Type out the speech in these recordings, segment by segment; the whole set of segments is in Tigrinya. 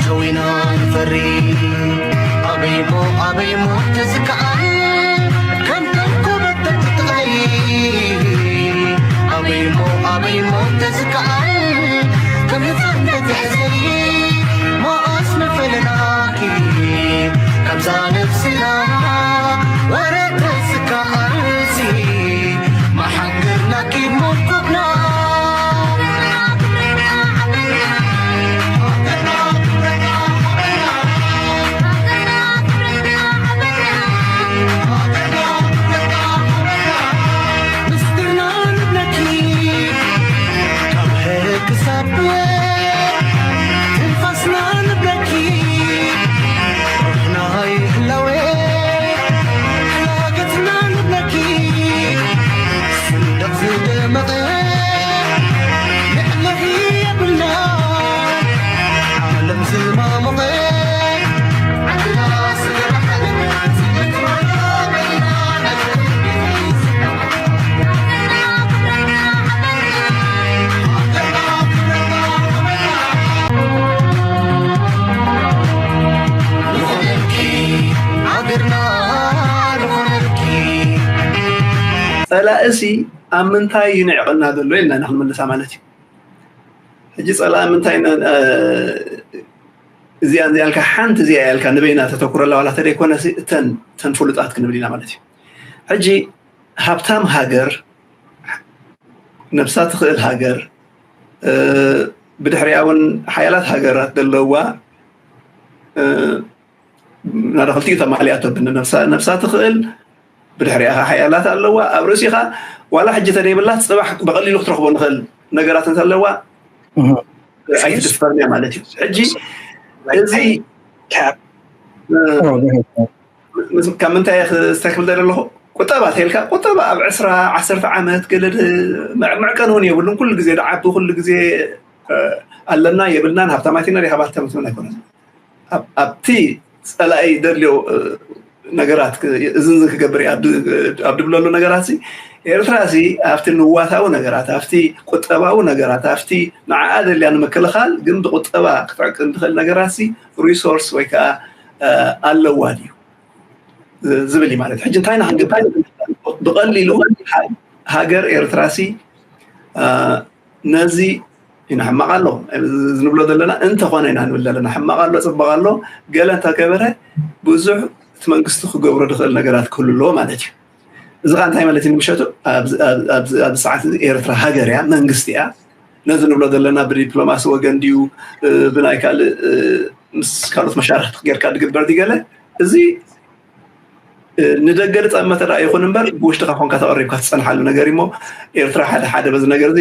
ጨዊና ንፈሪ ኣበይሞ ኣበይሞ ተዝከኣል ከም ተንኮበት ተትጥቕለይ ኣበይሞ ኣበይሞ ተዝከኣል ከም ህፃን ተትሕዘሊ መኣስ መፈለናኪ ካብዛ ነፍስና ወረ ተዝከኣልሲ መሓንገርናኪ ሞኮብና ፀላእሲ ኣብ ምንታይ እዩ ንዕቕና ዘሎ ኢልና ኢና ክንምልሳ ማለት እዩ። ሕጂ ፀላእ ምንታይ እዚኣ እዚኣ ኢልካ ሓንቲ እዚኣ ኢልካ ንበይና ተተኩረላ ዋላ ተደይኮነ እተን ፍሉጣት ክንብል ኢና ማለት እዩ። ሕጂ ሃብታም ሃገር፣ ነብሳ ትኽእል ሃገር፣ ብድሕሪያ እውን ሓያላት ሃገራት ዘለዋ ናዳ ክልቲኡ ተማሊኣቶ ብንነብሳ ነብሳ ትኽእል ብድሕሪኣ ሓያላት ኣለዋ ኣብ ርእሲኻ ዋላ ሕጂ ተደይብላት ፅባሕ ብቐሊሉ ክትረኽቦ ንኽእል ነገራት እንተለዋ ኣይትድፈርንያ ማለት እዩ። ሕጂ እዚ ካብ ምንታይ ክስተክብል ዘለኹ ቁጠባ ተልካ ቁጠባ ኣብ ዕስራ ዓሰርተ ዓመት ገለ መዕቀን እውን የብሉን። ኩሉ ግዜ ድዓቢ ኩሉ ግዜ ኣለና የብልናን ሃብታማት ኢና ዲኻ ባልተምትምን ኣይኮነን። ኣብቲ ፀላኢ ደልዮ ነገራት እዝን ክገብር ኣብ ድብለሉ ነገራት ኤርትራ ሲ ኣብቲ ንዋታዊ ነገራት ኣብቲ ቁጠባዊ ነገራት ኣብቲ ንዓኣ ደልያ ንምክልኻል ግን ብቁጠባ ክትዕቅን ትኽእል ነገራት ሲ ሪሶርስ ወይ ከዓ ኣለዋ ድዩ ዝብል እዩ ማለት ሕጂ እንታይ ንክንግባይ ብቀሊሉ ሃገር ኤርትራ ሲ ነዚ ኢና ሕማቕ ኣሎ ንብሎ ዘለና እንተኾነ ኢና ንብል ዘለና ሕማቕ ኣሎ ፅባቕ ኣሎ ገለ እንተገበረ ብዙሕ እቲ መንግስቲ ክገብሮ ዝኽእል ነገራት ክህሉ ኣለዎ ማለት እዩ። እዚ ከዓ እንታይ ማለት እዩ ንምሸቱ ኣብዚ ሰዓት እዚ ኤርትራ ሃገር እያ መንግስቲ እያ ነዚ ንብሎ ዘለና ብዲፕሎማሲ ወገን ድዩ ብናይ ካልእ ምስ ካልኦት መሻርክቲ ጌርካ ዝግበር ድገለ እዚ ንደገ ዝጠመተ ደኣ ይኹን እምበር ብውሽጥኻ ኮንካ ተቐሪብካ ትፀንሓሉ ነገር እሞ ኤርትራ ሓደ ሓደ በዚ ነገር እዚ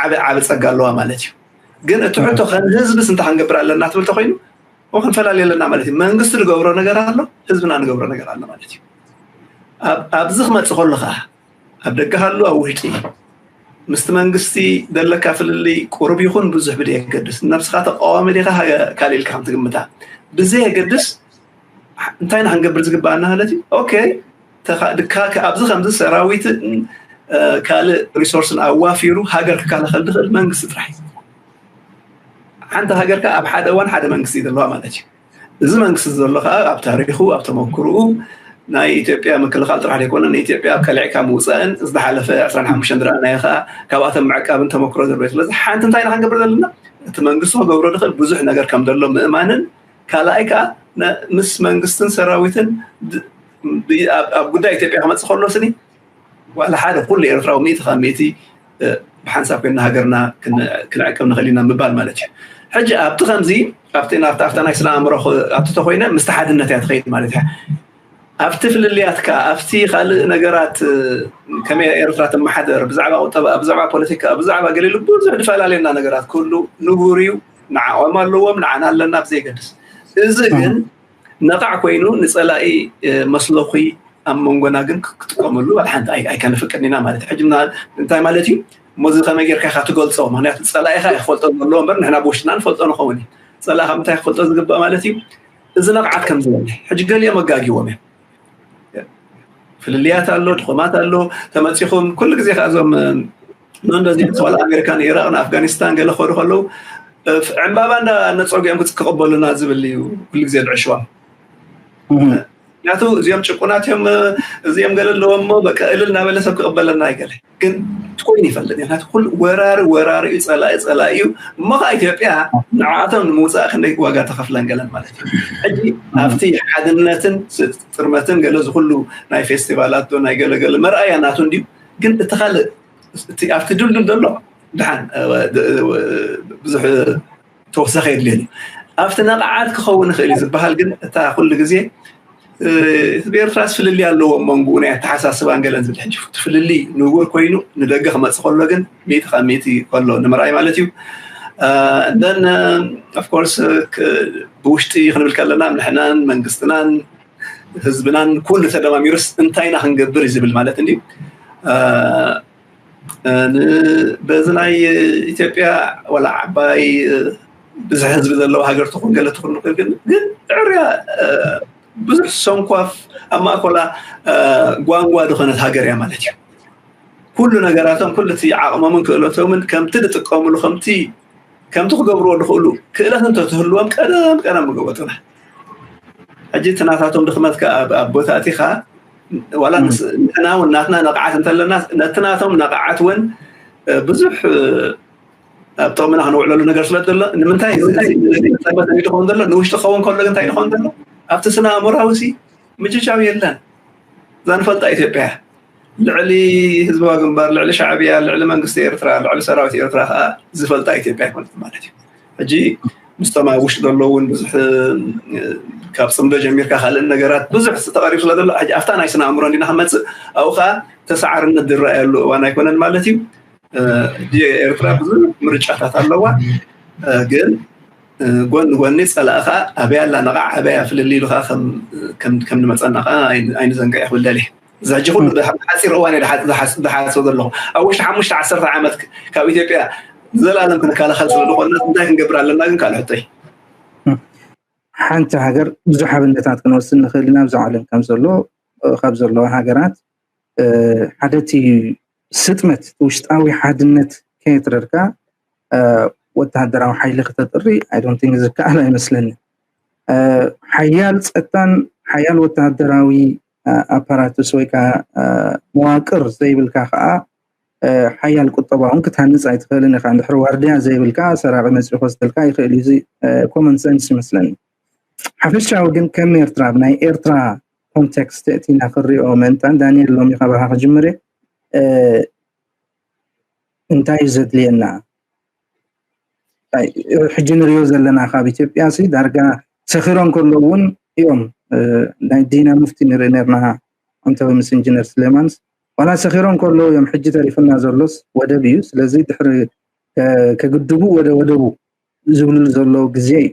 ዓብ ዓብ ፀጋ ኣለዋ ማለት እዩ። ግን እቲ ሕቶ ከም ህዝብስ እንታይ ክንገብር ኣለና ትብል ተኮይኑ ክንፈላለ ኣለና ማለት እዩ። መንግስቲ ዝገብሮ ነገር ኣሎ፣ ህዝብና ንገብሮ ነገር ኣሎ ማለት እዩ። ኣብዚ ክመፅእ ከሎ ከዓ ኣብ ደገ ሃሉ ኣብ ውሽጢ ምስቲ መንግስቲ ዘለካ ፍልልይ ቁሩብ ይኹን ብዙሕ ብደየገድስ ነብስኻ ተቃዋሚ ዲኻ ካልእ ኢልካ ከም ትግምታ ብዘየገድስ እንታይ ኢና ክንገብር ዝግባኣና ማለት እዩ። ኦኬ ድካ ኣብዚ ከምዚ ሰራዊት ካልእ ሪሶርስን ኣዋፊሩ ሃገር ክከላኸል ዝኽእል መንግስቲ ጥራሕ እዩ። ሓንቲ ሃገር ከ ኣብ ሓደ እዋን ሓደ መንግስቲ እዩ ዘለዋ ማለት እዩ። እዚ መንግስቲ ዘሎ ከዓ ኣብ ታሪኩ ኣብ ተመክርኡ ናይ ኢትዮጵያ ምክልኻል ጥራሕ ዘይኮነ ንኢትዮጵያ ኣብ ቀሊዕካ ምውፃእን ዝሓለፈ ዕስራን ሓሙሽተን ዝረኣናዮ ከዓ ካብኣቶም ምዕቃብን ተመክሮ ዘለዎ እዩ። ስለዚ ሓንቲ እንታይ ኢና ክንገብር ዘለና እቲ መንግስቲ ክገብሮ ዝኽእል ብዙሕ ነገር ከም ዘሎ ምእማንን ካልኣይ ከዓ ምስ መንግስትን ሰራዊትን ኣብ ጉዳይ ኢትዮጵያ ክመፅእ ከሎ ስኒ ዋላ ሓደ ኩሉ ኤርትራዊ ሚእቲ ካብ ሚእቲ ብሓንሳብ ኮይና ሃገርና ክንዕቅብ ንኽእል ኢና ምባል ማለት እዩ። ሕጂ ኣብቲ ከምዚ ኣብቲ ናብቲ ኣብታ ናይ ስነ ኣእምሮ ኣብቲ ተኮይነ ምስቲ ሓድነት እያ ትኸይድ ማለት እያ። ኣብቲ ፍልልያትካ ኣብቲ ካልእ ነገራት ከመይ ኤርትራ ትመሓደር ብዛዕባ ቁጠባ ብዛዕባ ፖለቲካ ብዛዕባ ገሊሉ ብዙሕ ዝፈላለየና ነገራት ክህሉ ንቡር እዩ። ንዓኦም ኣለዎም ንዓና ኣለና ብዘይገድስ እዚ ግን ነቓዕ ኮይኑ ንፀላኢ መስለኹይ ኣብ መንጎና ግን ክጥቀመሉ ዋላ ሓንቲ ኣይከነፍቅድን ኢና ማለት እዩ። ሕጂ እንታይ ማለት እዩ እሞ እዚ ከመይ ጌርካ ኢኻ ትገልፆ? ምክንያቱ ፀላኢኻ እዩ ክፈልጦ ዘለዎ እምበር ንሕና ብውሽጥና ንፈልጦ ንኸውን እዩ። ፀላኢኻ ምንታይ ክፈልጦ ዝግባእ ማለት እዩ እዚ ነቕዓት ከም ዝበለ ሕጂ ገሊኦም ኣጋጊዎም እዮም። ፍልልያት ኣሎ፣ ድኹማት ኣሎ። ተመፂኹም ኩሉ ግዜ ከ እዞም መንዶ እዚኦም ዋላ ኣሜሪካ ንኢራቅ ንኣፍጋኒስታን ገለ ክኸዱ ከለዉ ዕምባባ እንዳነፀጉ እዮም ክቐበሉና ዝብል እዩ ኩሉ ግዜ ዝዕሽዋ። ምክንያቱ እዚኦም ጭቁናት እዮም፣ እዚኦም ገለ ኣለዎም እሞ በቃ እልል እናበለ ሰብ ክቕበለና ኣይገለ ግን ትኮይን ይፈልጥ እዩ። ምክንያቱ ኩሉ ወራሪ ወራሪ እዩ፣ ፀላኢ ፀላኢ እዩ። እሞ ከዓ ኢትዮጵያ ንዓቶም ንምውፃእ ክንደይ ዋጋ ተኸፍለን ገለን ማለት እዩ። ሕጂ ኣብቲ ሓድነትን ጥርመትን ገለ ዝኩሉ ናይ ፌስቲቫላት ዶ ናይ ገለገለ መርኣያ ናቱ እንዲዩ። ግን እቲ ካልእ ኣብቲ ድልድል ዘሎ ድሓን ብዙሕ ተወሳኺ የድልየን እዩ። ኣብቲ ነቕዓት ክኸውን ይኽእል እዩ ዝበሃል ግን እታ ኩሉ ግዜ ህዝቢ ኤርትራስ ፍልልይ ኣለዎ መንጎኡ ናይ ኣተሓሳስባን ገለን ዝብል ሕጂ ፍልልይ ንውር ኮይኑ ንደገ ክመፅእ ከሎ ግን ሚእቲ ካብ ሚእቲ ከሎ ንምርኣይ ማለት እዩ። እንደን ኦፍኮርስ ብውሽጢ ክንብል ከለና ንሕናን መንግስትናን ህዝብናን ኩሉ ተደማሚሩስ እንታይ ኢና ክንገብር እዩ ዝብል ማለት እንድዩ። በዚ ናይ ኢትዮጵያ ዋላ ዓባይ ብዙሕ ህዝቢ ዘለዋ ሃገር ትኹን ገለ ትኹን ንኽእል ግን ግን ዕርያ ብዙሕ ሰንኳፍ ኣብ ማእኮላ ጓንጓ ዝኾነት ሃገር እያ ማለት እዩ። ኩሉ ነገራቶም ኩሉ እቲ ዓቕሞምን ክእለቶምን ከምቲ ዝጥቀምሉ ከምቲ ከምቲ ክገብርዎ ዝኽእሉ ክእለት እንተትህልዎም ቀደም ቀደም ምገበጡና። ሕጂ እቲ ናታቶም ድኽመት ከኣ ኣብ ቦታ ኣቲኻ ዋላ ንሕና እውን ናትና ነቕዓት እንተለና ነቲ ናቶም ነቕዓት እውን ብዙሕ ኣብ ጥቕምና ክነውዕለሉ ነገር ስለ ዘሎ ንምንታይ ጸበት ይኸውን ዘሎ ንውሽጢ ክኸውን ከሎ እንታይ ይኸውን ዘሎ ኣብቲ ስነ ኣእምራዊ ሲ ምጅጃው የለን። እዛ ንፈልጣ ኢትዮጵያ ልዕሊ ህዝባዊ ግንባር፣ ልዕሊ ሻዕብያ፣ ልዕሊ መንግስቲ ኤርትራ፣ ልዕሊ ሰራዊት ኤርትራ ከዓ ዝፈልጣ ኢትዮጵያ ኣይኮነት ማለት እዩ። ሕጂ ምስቶም ኣብ ውሽጢ ዘለዉ እውን ብዙሕ ካብ ፅምዶ ጀሚርካ ካልእን ነገራት ብዙሕ ተቐሪቡ ስለ ዘሎ ሕጂ ኣብታ ናይ ስነ ኣእምሮ እንዲና ክመፅእ ኣብኡ ከዓ ተሰዓርነት ዝረኣየሉ እዋን ኣይኮነን ማለት እዩ። ሕጂ ኤርትራ ብዙሕ ምርጫታት ኣለዋ፣ ግን ጎኒ ጎኒ ፀላእ ከዓ ኣበይ ኣላ ነቓዕ ኣበይ ፍልልይ ኢሉ ከዓ ከም ንመፀና ከዓ ኣይንዘንግዕ ክብል ደልየ። እዚ ሕጂ ኩሉ ብሓፂር እዋን እየ ዝሓስቦ ዘለኹ ኣብ ውሽጢ ሓሙሽተ ዓሰርተ ዓመት ካብ ኢትዮጵያ ዘላለም ክንከላኸል ስለ ዝኾንና እንታይ ክንገብር ኣለና ግን ካልእ ሕቶይ። ሓንቲ ሃገር ብዙሕ ኣብነታት ክንወስድ ንኽእል ኢና ኣብዚ ዓለም ከም ዘሎ ካብ ዘለዋ ሃገራት ሓደ እቲ ስጥመት ውሽጣዊ ሓድነት ከየትረርካ ወተሃደራዊ ሓይሊ ክተጥሪ ኣይዶንቲንግ ዝከኣል ኣይመስለኒ። ሓያል ፀጥታን ሓያል ወተሃደራዊ ኣፓራትስ ወይ ከዓ መዋቅር ዘይብልካ ከዓ ሓያል ቁጠባ እውን ክትሃንፅ ኣይትኽእልን ኢኻ። እንድሕሪ ዋርድያ ዘይብልካ ሰራቂ መፂኡ ክወስደልካ ይኽእል እዩ። እዚ ኮመን ሰንስ ይመስለኒ። ሓፈሻዊ ግን ከም ኤርትራ ናይ ኤርትራ ኮንቴክስት እቲ ኢና ክሪኦ ምእንታን ዳንኤል ሎሚ ካባኻ ክጅምር እየ። እንታይ እዩ ዘድልየና? ሕጂ ንሪኦ ዘለና ካብ ኢትዮጵያ ሲ ዳርጋ ሰኺሮም ከለዉ እውን እዮም። ናይ ዲና ሙፍቲ ንርኢ ነርና ኣንተወ ምስ ኢንጂነር ስሌማንስ ዋላ ሰኺሮም ከለዉ እዮም። ሕጂ ተሪፍና ዘሎስ ወደብ እዩ። ስለዚ ድሕሪ ከግድቡ ወደ ወደቡ ዝብልሉ ዘለዉ ግዜ እዩ።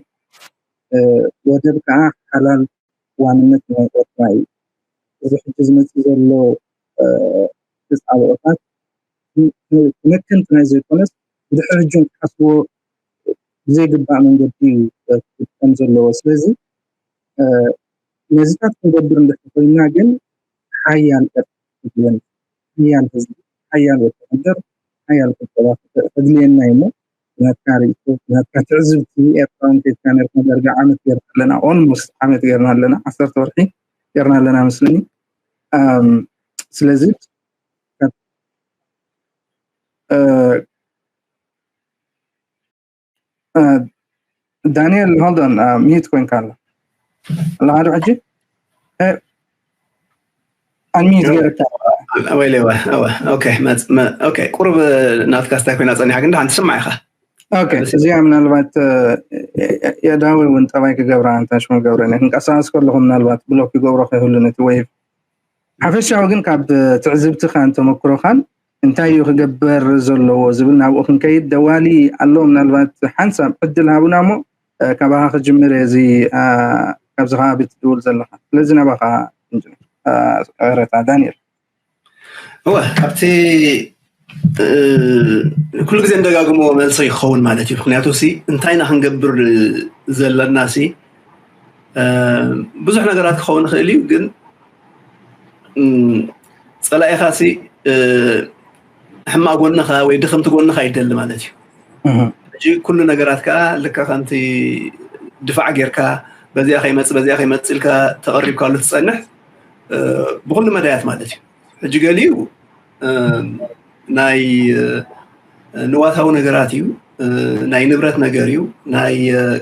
ወደብ ከዓ ሓላል ዋንነት ናይ ኤርትራ እዩ። እዚ ሕጂ ዝመፅእ ዘሎ ተፃብኦታት መከንቲ ናይ ዘይኮነስ ብድሕሪ ሕጂ ክሓስብዎ ብዘይግባእ መንገዲ እዩ ክጥቀም ዘለዎ። ስለዚ ነዚታት ክንገብር እንድሕር ኮይና ግን ሓያል ኤርትራ ሓያል ህዝቢ ሓያል ወታደር ሓያል ቁጠባ ከድልየና እዩ። ናትካ ርእይቶ ናትካ ትዕዝብቲ ኤርትራውን ከድካ ነርካ ዳርጋ ዓመት ገርና ኣለና ኦልሞስት ዓመት ገርና ኣለና ዓሰርተ ወርሒ ገርና ኣለና መስለኒ። ስለዚ ዳንኤል ሆልዶን ሚዩት ኮይንካ ኣሎ ኣለካ ዶ ሕጂ? ኣንሚዩት ገይረካ። ወይለ ኦኬ ቁሩብ ናትካ ስታይ ኮይና ፀኒሓ ግን ደሓን ትስማዕ ኢኻ። እዚኣ ምናልባት የዳዊ እውን ጠባይ ክገብራ እንታ ሽሙ ገብረ ክንቀሳቀስ ከለኹ ምናልባት ብሎክ ይገብሮ ከይህሉ ነቲ ወይቭ ሓፈሻዊ ግን ካብ ትዕዝብትኻን ተመክሮኻን እንታይ እዩ ክገበር ዘለዎ ዝብል ናብኡ ክንከይድ ደዋሊ ኣሎ። ምናልባት ሓንሳብ ዕድል ሃቡና እሞ ካባኻ ክጅምር እየ እዚ ካብዚ ከባቢ ትድውል ዘለኻ። ስለዚ ናባኻ ረታ ዳንኤል። እወ ኣብቲ ኩሉ ግዜ እንደጋግሞ መልሲ ይኸውን ማለት እዩ። ምክንያቱ ሲ እንታይ ኢና ክንገብር ዘለና ሲ ብዙሕ ነገራት ክኸውን ይኽእል እዩ፣ ግን ፀላኢኻ ሲ ሕማቕ ጎንኻ ወይ ድኽምቲ ጎንኻ ይደሊ ማለት እዩ። ሕጂ ሕጂ ኩሉ ነገራት ከዓ ልካ ከምቲ ድፋዕ ጌርካ በዚኣ ከይመፅ በዚኣ ከይመፅ ኢልካ ተቐሪብካሉ ትፀንሕ ብኩሉ መዳያት ማለት እዩ። ሕጂ ገሊኡ ናይ ንዋታዊ ነገራት እዩ፣ ናይ ንብረት ነገር እዩ፣ ናይ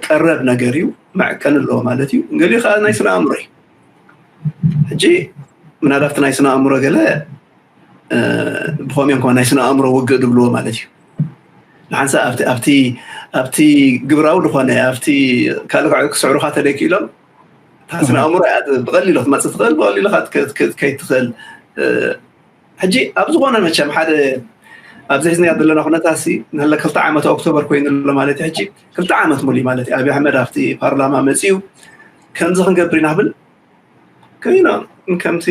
ቀረብ ነገር እዩ፣ መዕቀን ኣለዎ ማለት እዩ። ገሊኡ ከዓ ናይ ስነ ኣእምሮ እዩ። ሕጂ ምናልባት ናይ ስነ ኣእምሮ ገለ ብኸምኦም ከ ናይ ስነ ኣእምሮ ውግእ ድብልዎ ማለት እዩ። ንሓንሳ ኣብቲ ግብራዊ ዝኾነ ኣብቲ ካልእ ክስዕሩኻ ተደኪሎም እታ ስነ ኣእምሮ እያ ብቐሊሉ ክትመፅእ ትኽእል፣ ብቐሊሉ ከይትኽእል። ሕጂ ኣብ ዝኾነ መቸም ሓደ ኣብዚ ሒዝናዮ ዘለና ኩነታት ሲ ንለ ክልተ ዓመት ኦክቶበር ኮይኑ ኣሎ ማለት እዩ። ሕጂ ክልተ ዓመት ሙሉ ማለት እዩ። ኣብይ ኣሕመድ ኣብቲ ፓርላማ መፅኡ ከምዚ ክንገብር ኢና ክብል ከይና ከምቲ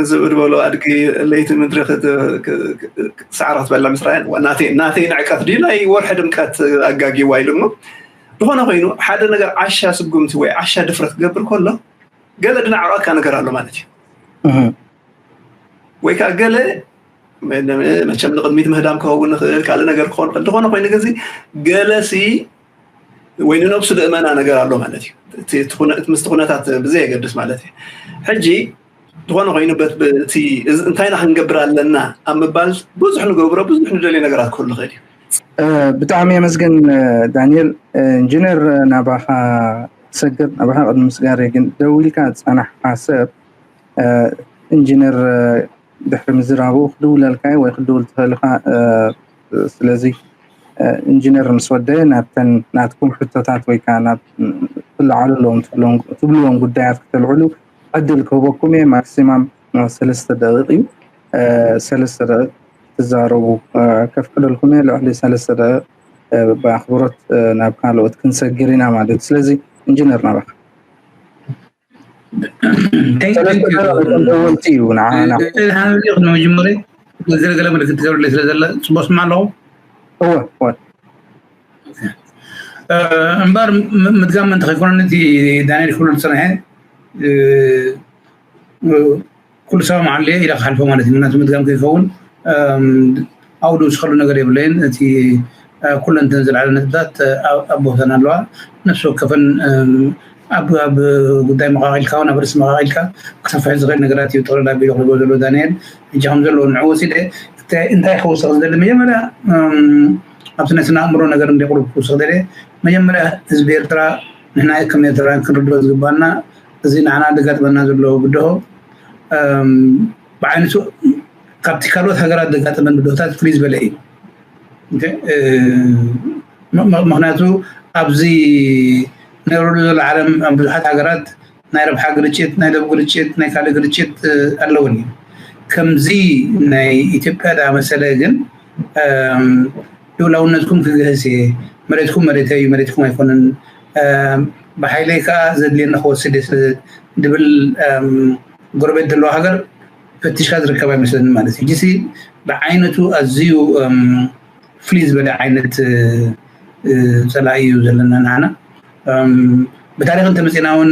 ዝብኢ ድበሎ ኣድጊ ለይቲ ምድሪ ሳዕራ ክትበላ ምስራይ ናተይ ንዕቀት ድዩ ናይ ወርሒ ድምቀት ኣጋጊዋ ኢሉ እሞ ዝኾነ ኮይኑ ሓደ ነገር ዓሻ ስጉምቲ ወይ ዓሻ ድፍረት ክገብር ከሎ ገለ ድናዕቃካ ነገር ኣሎ ማለት እዩ። ወይ ከዓ ገለ መቸም ንቅድሚት ምህዳም ክኸውን ንኽእል ካልእ ነገር ክኾን ንኽእል ዝኾነ ኮይኑ ግን ገለሲ ወይ ንነብሱ ደእመና ነገር ኣሎ ማለት እዩ። ምስቲ ኩነታት ብዘየገድስ ማለት እዩ። ሕጂ ዝኾነ ኮይኑ እንታይ ኢና ክንገብር ኣለና ኣብ ምባል ብዙሕ ንገብሮ ብዙሕ ንደልዮ ነገራት ክህሉ ይኽእል እዩ። ብጣዕሚ የመስግን ዳንኤል። ኢንጂነር ናባኻ ሰግር ናባኻ ቅድሚ ምስጋር ግን ደው ኢልካ ዝፀናሕካ ሰብ ኢንጂነር ድሕሪ ምዝራቡ ክድውለልካ ወይ ክድውል ትኽእል ኢኻ። ስለዚ ኢንጂነር ምስ ወደ ናብተን ናትኩም ሕቶታት ወይ ከዓ ናብ ክለዓሉ ኣለዎም ትብልዎም ጉዳያት ክተልዕሉ ዕድል ክህበኩም እየ። ማክሲማም ሰለስተ ደቂቕ እዩ። ሰለስተ ደቂቕ ትዛረቡ ከፍቅደልኩም እየ። ልዕሊ ሰለስተ ደቂቕ ብኣኽብሮት ናብ ካልኦት ክንሰግር ኢና ማለት እዩ። ስለዚ ኢንጂነር ናባኻ። ተወልቲ እዩ ንዓና ቅድሚ ምጅማረይ ዝለዘለ ምልክት ትገብርለይ ስለ ዘለ ፅቡቅ ስማ ኣለኹ። እወ እወ እምበር ምድጋም እንተኸይኮነ እቲ ዳንኤል ክብሎ ዝፀንሐ ኩሉ ሰላም ዓለ ኢለ ክሓልፎ ማለት እዩ። ምክንያቱ ምድጋም ከይከውን ኣብኡ ዝውስኸሉ ነገር የብለይን። እቲ ኩለንተን ዝለዓለ ነጥብታት ኣብ ቦታን ኣለዋ። ነፍሲ ወከፈን ኣብ ጉዳይ መቃቂልካ እውን ኣብ ርእሲ መቃቂልካ ክሰፍሕ ዝኽእል ነገራት እዩ ጠቕልል ኣቢሉ ክሪኦ ዘሎ ዳንኤል። ሕጂ ከም ዘለዎ ንዑ ወሲደ እንታይ ክውስኽ ዝደሊ መጀመርያ ኣብቲ ናይ ስነ ኣእምሮ ነገር እንደ ቁሩብ ክውስኽ ደለ መጀመርያ ህዝቢ ኤርትራ ንሕና ከም ኤርትራውያን ክንርድኦ ዝግባና እዚ ንዓና ዘጋጥመና ዘሎ ብድሆ ብዓይነቱ ካብቲ ካልኦት ሃገራት ዘጋጠመን ብድሆታት ፍልይ ዝበለ እዩ። ምክንያቱ ኣብዚ ነብረሉ ዘሎ ዓለም ኣብ ብዙሓት ሃገራት ናይ ረብሓ ግርጭት፣ ናይ ዶብ ግርጭት፣ ናይ ካልእ ግርጭት ኣለውን እዩ። ከምዚ ናይ ኢትዮጵያ ዝኣመሰለ ግን ልኡላውነትኩም ክግህስ እየ፣ መሬትኩም መሬተይ እዩ፣ መሬትኩም ኣይኮነን፣ ብሓይለይ ከዓ ዘድልየኒ ክወስድ እየ ስለ ድብል ጎረቤት ዘለዎ ሃገር ፈቲሽካ ዝርከብ ኣይመስለኒ ማለት እዩ። ሕጂሲ ብዓይነቱ ኣዝዩ ፍልይ ዝበለ ዓይነት ፀላኢ እዩ ዘለና ንዓና። ብታሪክ እንተመፂና እውን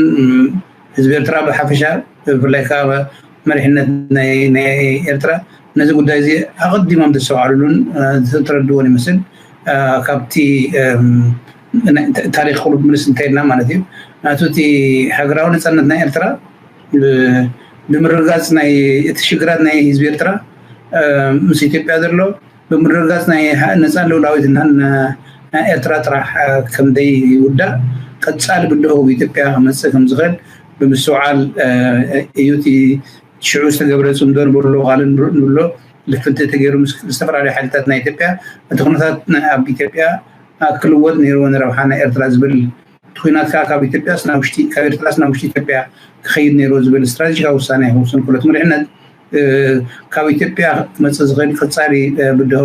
ህዝቢ ኤርትራ ብሓፈሻ ብፍላይ ከዓ መሪሕነት ናይ ኤርትራ ነዚ ጉዳይ እዚ ኣቐዲሞም ዘስተውዓሉሉን ዝተረድዎን ይመስል። ካብቲ ታሪክ ክሉ ምልስ እንተይልና ማለት እዩ ናቱ እቲ ሃገራዊ ነፃነት ናይ ኤርትራ ብምርግጋፅ ናይ እቲ ሽግራት ናይ ህዝቢ ኤርትራ ምስ ኢትዮጵያ ዘሎ ብምርግጋፅ ናይ ነፃን ልኡላዊት ኤርትራ ጥራሕ ከምደይ ይውዳእ ቀፃሊ ብድሆ ኢትዮጵያ ክመፅእ ከምዝኽእል ብምስትውዓል እዩ እቲ ሽዑ ዝተገብረ ፅምዶ ንብሎ ቃል ንብሎ ልፍንቲ ተገይሩ ምስ ዝተፈላለዩ ሓይልታት ናይ ኢትዮጵያ እቲ ኩነታት ኣብ ኢትዮጵያ ክልወጥ ነይርዎ ንረብሓ ናይ ኤርትራ ዝብል እቲ ኩናት ከዓ ካብ ኢትዮጵያ ስና ውሽጢ ካብ ኤርትራ ስና ውሽጢ ኢትዮጵያ ክኸይድ ነይርዎ ዝብል ስትራቴጂካዊ ውሳነ ክውስን ክሎ እቲ መሪሕነት ካብ ኢትዮጵያ ክመፅእ ዝኽእል ቀፃሊ ብድሆ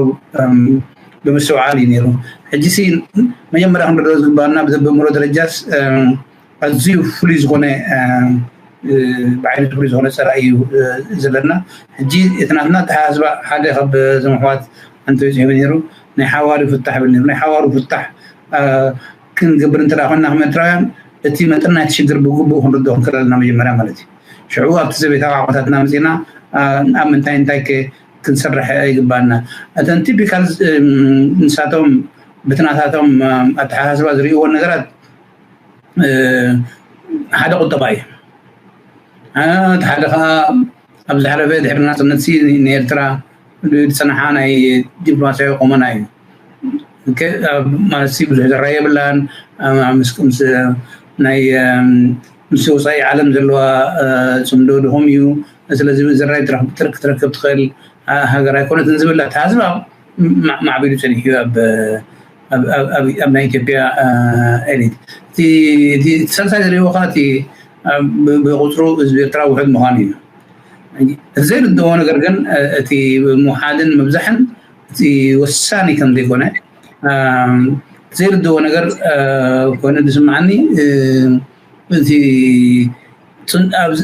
ብምስትውዓል እዩ ነይሩ። ሕጂ ሲ መጀመርያ ክንረድኦ ዝግባና ብዘበምሮ ደረጃስ ኣዝዩ ፍሉይ ዝኾነ ብዓይነቱ ፍሉይ ዝኾነ ፀላኢ እዩ ዘለና። ሕጂ እቲ ናትና ኣተሓሳስባ ሓደ ካብ እዞም ኣሕዋት ኣንተ ፅሒፉ ነይሩ ናይ ሓዋሩ ፍታሕ ብል ነይሩ ናይ ሓዋሩ ፍታሕ ክንገብር እንተ ኮይና ከም ኤርትራውያን እቲ መጠን ናይቲ ሽግር ብግቡእ ክንርድኦ ክንክእል ኣለና መጀመርያ ማለት እዩ። ሽዑ ኣብቲ ዘቤታዊ ዓቕምታትና መፂና ኣብ ምንታይ እንታይ ክንሰርሕ ይግባና። እተን ቲፒካል ንሳቶም ብትናታቶም ኣተሓሳስባ ዝርእይዎ ነገራት ሓደ ቁጠባ እዩ። እቲ ሓደ ከዓ ኣብ ዝሓለፈ ድሕሪ ናፅነት ንኤርትራ ዝፀናሓ ናይ ዲፕሎማሲያዊ ቆመና እዩ። ማለት ብዙሕ ዘራይ የብላን። ናይ ምስ ወፃኢ ዓለም ዘለዋ ፅምዶ ድኹም እዩ። ስለዚ ዘራይ ክትረክብ ትኽእል ሃገር ኣይኮነትን ዝብል ኣተሓሳስባ ማዕቢሉ ፀኒሑ እዩ ኣብ ናይ ኢትዮጵያ ኤሊት። እቲ ሳልሳይ ዝሪእዎ ከዓ እቲ ብቁፅሩ ህዝቢ ኤርትራ ውሑድ ምዃኑ እዩ። እቲ ዘይርድዎ ነገር ግን እቲ ምውሓድን ምብዛሕን እቲ ወሳኒ ከም ዘይኮነ ዘይርድዎ ነገር ኮይኑ ዝስምዓኒ እቲ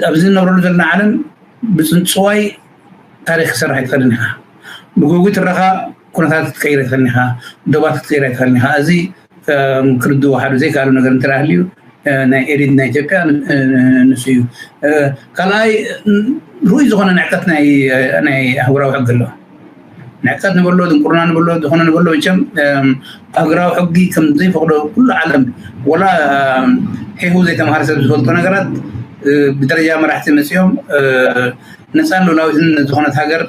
ኣብዚ ንነብረሉ ዘለና ዓለም ብፅንፅዋይ ታሪክ ክሰርሕ ኣይትኽእልን ኢኻ። ብጉጉይ ትረኻ ኩነታት ክትቀይር ኣይትኽእልን ኢኻ። ዶባት ክትቀይር ኣይትኽእልን ኢኻ። እዚ ክርድዎ ሓደ ዘይከኣሉ ነገር እንተ ሃልዩ ናይ ኤሊት ናይ ኢትዮጵያ ንሱ እዩ። ካልኣይ ርኡይ ዝኾነ ንዕቀት ናይ ኣህጉራዊ ሕጊ ኣሎ። ንዕቀት ንበሎ፣ ድንቁርና ንበሎ፣ ዝኾነ ንበሎ፣ መቸም ሃገራዊ ሕጊ ከም ዘይፈቕዶ ኩሉ ዓለም፣ ወላ ሄሁ ዘይተምሃረ ሰብ ዝፈልጦ ነገራት ብደረጃ መራሕቲ መፂኦም ነፃን ሉላዊትን ዝኾነት ሃገር፣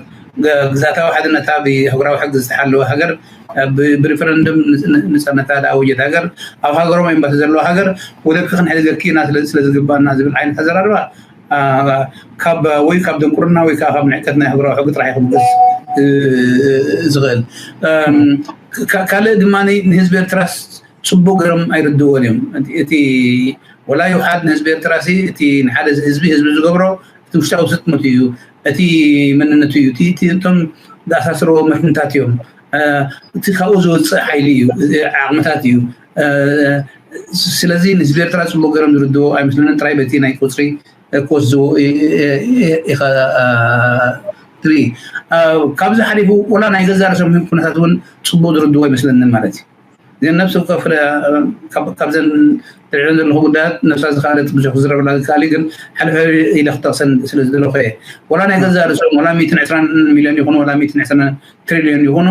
ግዛታዊ ሓድነታ ብኣህጉራዊ ሕጊ ዝተሓለወ ሃገር፣ ብሪፈረንደም ንፃነታ ዝኣወጀት ሃገር፣ ኣብ ሃገሮም ኤምባሲ ዘለዎ ሃገር ወደብኪ ክንሕልገኪ ኢና ስለዝግባና ዝብል ዓይነት ኣዘራርባ ካብ ወይ ካብ ድንቁርና ወይ ከዓ ካብ ንዕቀት ናይ ኣህጉራዊ ሕጊ ጥራሕ ክምልስ ዝኽእል። ካልእ ድማ ንህዝቢ ኤርትራስ ፅቡቅ ገይሮም ኣይርድእዎን እዮም። እቲ ወላ ይውሓድ ንህዝቢ ኤርትራ ሲ እቲ ንሓደ ህዝቢ ህዝቢ ዝገብሮ እቲ ውሽጣዊ ስጥመቱ እዩ፣ እቲ መንነቱ እዩ፣ እቶም ዝኣሳስርዎ መትንታት እዮም፣ እቲ ካብኡ ዝወፅእ ሓይሊ እዩ፣ ዓቕምታት እዩ። ስለዚ ንህዝቢ ኤርትራ ፅቡቅ ገይሮም ዝርድዎ ኣይመስለንን። ጥራይ በቲ ናይ ቁፅሪ ክወስድዎ ኢኻ ትርኢ። ካብዚ ሓሊፉ ወላ ናይ ገዛ ርእሶም ኩነታት እውን ፅቡቅ ዝርድዎ ኣይመስለንን ማለት እዩ። ግን ነፍሲ ወከፍ ካብዘን ዝርዕን ዘለኹ ጉዳያት ነብሳ ዝኸኣለት ብዙሕ ክዝረበላ ዝከኣል እዩ። ግን ሓደ ኢለ ክጠቕሰን ስለ ዝደለኹ እየ። ወላ ናይ ገዛ ርእሶም ወላ ሚእትን ዕስራን ሚልዮን ይኹኑ ወላ ሚእትን ዕስራን ትሪልዮን ይኹኑ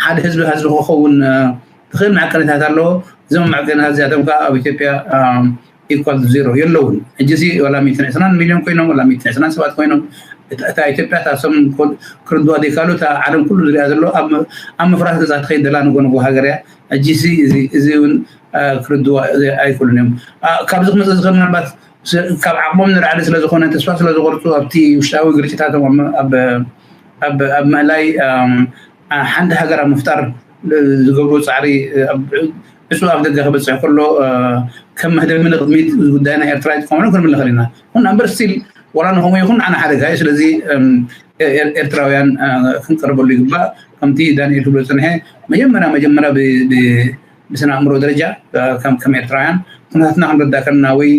ሓደ ህዝቢ ህዝቢ ክኸውን ትኽእል መዐቀኒታት ኣለዎ። እዞም መዐቀኒታት እዚኣቶም ከዓ ኣብ ኢትዮጵያ ኢኳል ዜሮ የለውን። ሕጂ ሲ ወላ ሚእትን ዕስራን ሚልዮን ኮይኖም ወላ ሚእትን ዕስራን ሰባት ኮይኖም እታ ኢትዮጵያ እታ ሰሙን ክርድዋ ዘይካሉ እታ ዓለም ኩሉ ዝሪኣ ዘሎ ኣብ ምፍራስ ገፃ ትኸይድ ዘላ ንጎ ንጎ ሃገር እያ። ሕጂ ሲ እዚ እውን ክርድዋ ኣይክእሉን እዮም። ካብዚ ክመፅእ ዝኽእል ምናልባት ካብ ዓቕሞም ንላዕሊ ስለዝኾነ ተስፋ ስለዝቆርፁ ኣብቲ ውሽጣዊ ግርጭታቶም ኣብ ምእላይ ሓንቲ ሃገር ኣብ ምፍጣር ዝገብሩ ፃዕሪ ዕፁ ኣብ ደገ ክበፅሕ ከሎ ከም መህደሚ ንቅድሚት ጉዳይ ናይ ኤርትራ ይጥቀምሉ ክንብል ንኽእል ኢና። ይኹን እምበር ስቲል ዋላ ንከምኡ ይኹን ኣነ ሓደጋ እዩ። ስለዚ ኤርትራውያን ክንቀርበሉ ይግባእ። ከምቲ ዳንኤል ክብሎ ዝፀንሐ መጀመርያ መጀመርያ ብስነ ኣእምሮ ደረጃ ከም ኤርትራውያን ኩነታትና ክንረዳ ከለና ወይ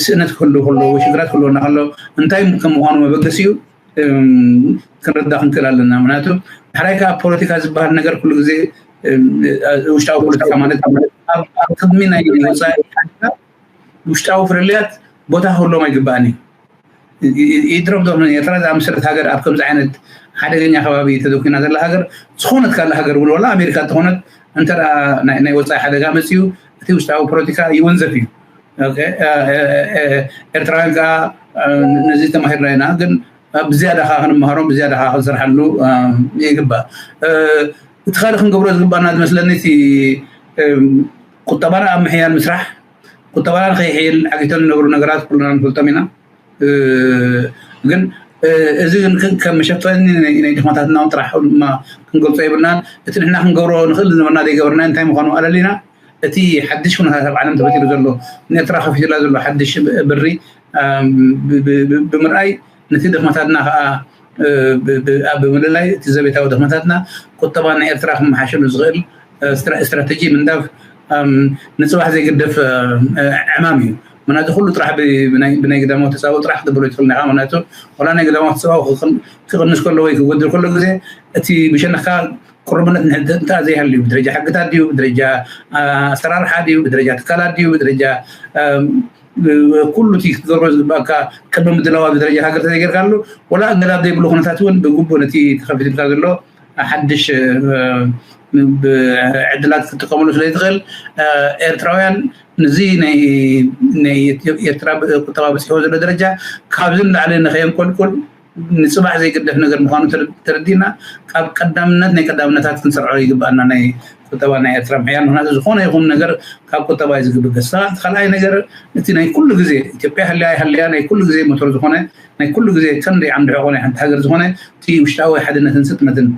ስእነት ክህሉ ከሎ ወይ ሽግራት ክህልወና ከሎ እንታይ ከም ምዃኑ መበገሲኡ ክንርዳ ክንክእል ኣለና። ምክንያቱ ሓራይ ከዓ ፖለቲካ ዝበሃል ነገር ኩሉ ግዜ ውሽጣዊ ፖለቲካ ማለት ኣብ ቅድሚ ናይ ወፃኢ ውሽጣዊ ፍልልያት ቦታ ክህሎም ኣይግባእን እዩ። ይድረብ ዶ ኤርትራ ዝኣመሰለት ሃገር ኣብ ከምዚ ዓይነት ሓደገኛ ከባቢ ተደኪና ዘላ ሃገር ዝኾነት ካልእ ሃገር እውን ወላ ኣሜሪካ እንተኾነት እንተ ናይ ወፃኢ ሓደጋ መፅዩ እቲ ውሽጣዊ ፖለቲካ ይወንዘፍ እዩ። ኤርትራውያን ከዓ ነዚ ተማሂርና ኢና፣ ግን ብዝያዳ ከዓ ክንመሃሮም ብዝያዳ ከዓ ክንሰርሓሉ ይግባእ። እቲ ካልእ ክንገብሮ ዝግባእና ዝመስለኒ እቲ ቁጠባና ኣብ ምሕያል ምስራሕ፣ ቁጠባና ንኸይሕይል ዓጊቶም ዝነብሩ ነገራት ኩልና ንፈልጦም ኢና። ግን እዚ ግን ከም መሸፈኒ ናይ ድኽመታትና እውን ጥራሕ ድማ ክንገልፆ የብልናን። እቲ ንሕና ክንገብሮ ንኽእል ዝነበርና ዘይገበርና እንታይ ምዃኑ ኣለሊና እቲ ሓድሽ ኩነታት ኣብ ዓለም ተፈጢሩ ዘሎ ንኤርትራ ከፊቱላ ዘሎ ሓድሽ ብሪ ብምርኣይ ነቲ ድኽመታትና ከዓ ኣብ ምልላይ እቲ ዘቤታዊ ድኽመታትና ቁጠባ ናይ ኤርትራ ክመሓሸሉ ዝኽእል ስትራቴጂ ምንዳፍ ንፅባሕ ዘይግደፍ ዕማም እዩ። ምክንያቱ ኩሉ ጥራሕ ብናይ ግዳማዊ ተፃብኦ ጥራሕ ክትብሎ ይትኽእል ኢኻ። ምክንያቱ ዋላ ናይ ግዳማዊ ተፃብኦ ክቕንስ ከሎ ወይ ክጎድል ከሎ ግዜ እቲ ብሸነኽካ ቅሩብነት ንሕንታ ዘይሃልዩ ብደረጃ ሕግታት ድዩ ብደረጃ ኣሰራርሓ ድዩ ብደረጃ ትካላት ድዩ ብደረጃ ኩሉ እቲ ክትገብሮ ዝግባእካ ቅድሚ ምድላዋ ብደረጃ ሃገር ተዘይገርካሉ ወላ ገዳብ ዘይብሉ ኩነታት እውን ብግቡእ ነቲ ተኸፊትልካ ዘሎ ሓድሽ ዕድላት ክትጥቀምሉ ስለትኽእል ኤርትራውያን ንዚ ናይ ኤርትራ ቁጠባ በፅሕዎ ዘሎ ደረጃ ካብዚ ንላዕሊ ንኸየንቆልቁል ንፅባሕ ዘይገደፍ ነገር ምኳኑ ተረዲና ካብ ቀዳምነት ናይ ቀዳምነታት ክንሰርዖ ይግባኣና ናይ ቁጠባ ናይ ኤርትራ ምሕያል ምክንያቱ ዝኾነ ይኹን ነገር ካብ ቁጠባ እዩ ዝግብገስ ካልኣይ ነገር እቲ ናይ ኩሉ ግዜ ኢትዮጵያ ሃልያ ሃልያ ናይ ኩሉ ግዜ ሞተር ዝኾነ ናይ ኩሉ ግዜ ከንዲ ዓንዲ ሕቆ ናይ ሓንቲ ሃገር ዝኾነ እቲ ውሽጣዊ ሓድነትን ስጥመትን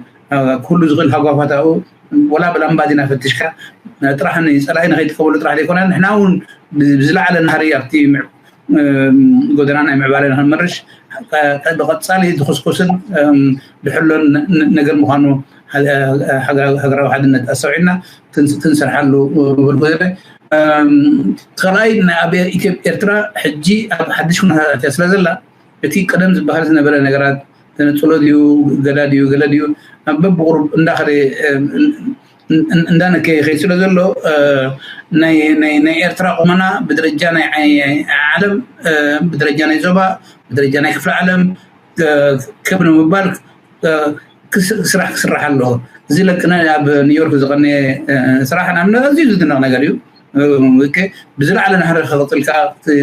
ኩሉ ዝኽእል ሃጓፋታኡ ወላ ብላምባዲና ፈትሽካ ጥራሕ ንፀላኢ ንኸይጥቀመሉ ጥራሕ ዘይኮነ ንሕና እውን ብዝለዓለ ናህሪ ኣብቲ ጎደና ናይ ምዕባለ ንክንመርሽ ብቐፃሊ ዝኽስኩስን ዝሕሎን ነገር ምዃኑ ሃገራዊ ሓድነት ኣስተውዒልና ክንሰርሓሉ ብልኩ ካልኣይ ኣብ ኤርትራ ሕጂ ኣብ ሓድሽ ኩነታት ኣትያ ስለ ዘላ እቲ ቀደም ዝበሃል ዝነበረ ነገራት ተነፅሎ ድዩ ገዳ ድዩ ገለ ድዩ በብቁሩብ እንዳኸደ እንዳነከየ ይኸይድ ስለ ዘሎ ናይ ኤርትራ ቁመና ብደረጃ ናይ ዓለም ብደረጃ ናይ ዞባ ብደረጃ ናይ ክፍለ ዓለም ክብ ንምባል ስራሕ ክስራሕ ኣለዎ። እዚ ለቅነ ኣብ ኒውዮርክ ዝቀነየ ስራሕ ንኣብነት ኣዝዩ ዝድነቕ ነገር እዩ። ብዝለዓለ ናህሪ ክቕፅል ከዓ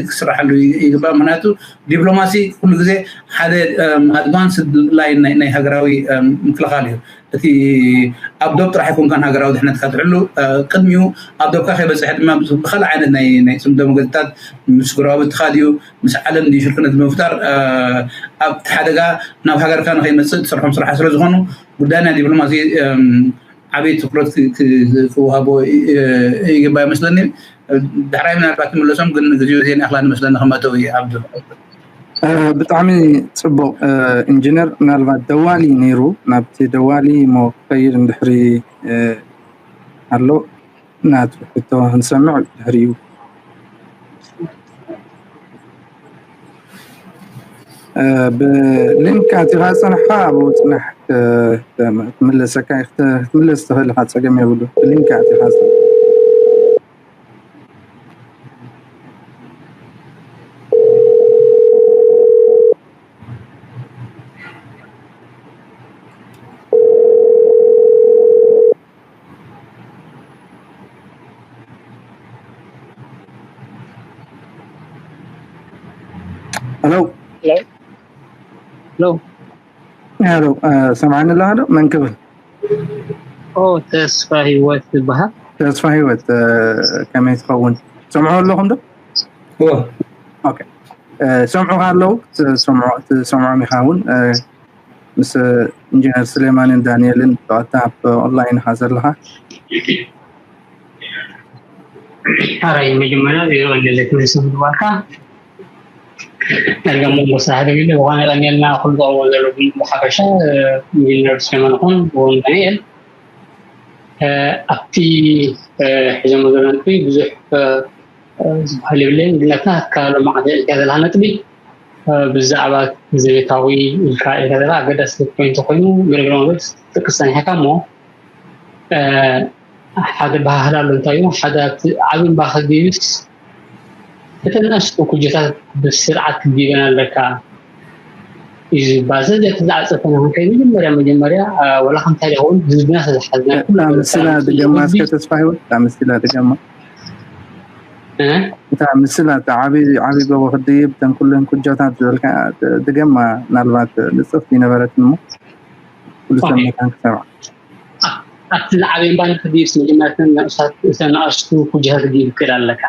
ክስራሓሉ ይግባእ። ምክንያቱ ዲፕሎማሲ ኩሉ ግዜ ሓደ ኣድቫንስ ላይን ናይ ሃገራዊ ምክልኻል እዩ። እቲ ኣብ ዶብ ጥራሕ ኣይኮንካን ሃገራዊ ድሕነትካ ትሕሉ ቅድሚኡ ኣብ ዶብካ ከይበፅሐ ድማ ብካልእ ዓይነት ናይ ናይ ፅምዶ መገድታት ምስ ጎረባብትኻ ድዩ ምስ ዓለም ድዩ ሽርክነት ብምፍጣር ኣብቲ ሓደጋ ናብ ሃገርካ ንኸይመፅእ ትሰርሖም ስራሕ ስለ ዝኾኑ ጉዳይ ናይ ዲፕሎማሲ ዓብዪ ትኩረት ክወሃቦ ይግባእ ይመስለኒ። ዳሕራይ ምናልባት ትምለሶም ግን ግዜኡ ዜና እኽላ ንመስለኒ ከመእተው እዩ ዓብዱ። ብጣዕሚ ፅቡቕ ኢንጂነር፣ ምናልባት ደዋሊ ነይሩ ናብቲ ደዋሊ እሞ ክኸይድ እንድሕሪ ኣሎ ናቱ ሕቶ ክንሰምዕ ድሕሪኡ ብሊንክ ኣቲኻ ዝፀናሕካ ኣብኡ ፅናሕ ክትምለሰካ ክትምለስ ትኽእል ኢኻ፣ ፀገም የብሉ። ብሊንክ ኣቲኻ ሄሎ ሄሎ ሄሎ ሰምዓኒ ኣለኻ ዶ? መን ክብል? ኦ ተስፋ ህይወት ዝበሃል። ተስፋ ህይወት ከመይ ትኸውን? ሰምዑ ኣለኹም ዶ? ኦኬ ሰምዑኻ ኣለዉ ትሰምዖም ኢኻ እውን ምስ ኢንጂነር ስሌማንን ዳንኤልን ብቐጥታ ኣብ ኦንላይን ኢኻ ዘለኻ። ሓራይ መጀመርያ ዜሮ እንደዘይ ትምህርት ምግባርካ ዳርጋ መንጎ ስራሕ ደቢሉ ብኾነ ቀኒልና ኩሉ ዝቐርቦ ዘሎ ብሓፈሻ ኢንጂነር ስሌማን ይኹን ብውን ዳንኤል ኣብቲ ሒዞሞ ዘሎ ነጥቢ ብዙሕ ዝበሃል የብለይን ግን ኣብታ ካብ ሎማዓንቲ ኣልካ ዘለካ ነጥቢ ብዛዕባ ዘቤታዊ ኢልካ ኢልካ ዘለካ ኣገዳሲ ፖይንት ኮይኑ ገለገለ ማለት ጥቅስ ፀኒሕካ እሞ ሓደ ባህል ኣሎ እንታይ እዩ ሓደ ኣብቲ ዓብን ባህል ድዩስ እተን ንኣሽቱ ኩጀታት ብስርዓት ክትዲበን ኣለካ እዩ ዝባል። ስለዚ እቲ ዝዓፀፈና ክንከይ መጀመርያ መጀመርያ ወላ ከምታይ ይኸውን ህዝብና ስለዝሓዝና ምስላ ድገማ እስከ ተስፋ ህይወት ምስላ ድገማ እታ ምስላ እታ ዓብይ ዓብይ ጎቦ ክድይብ እተን ኩለን ኩጃታት ዝበልካ ድገማ ምናልባት ንፅፍቲ ነበረት እሞ ኩሉ ሰብ መታን ክሰምዓ ኣብቲ ዝዓበየ እምባ ንክድይብስ መጀመርያ እተን ንኣሽቱ ኩጃታት ክትድይብ ክእል ኣለካ።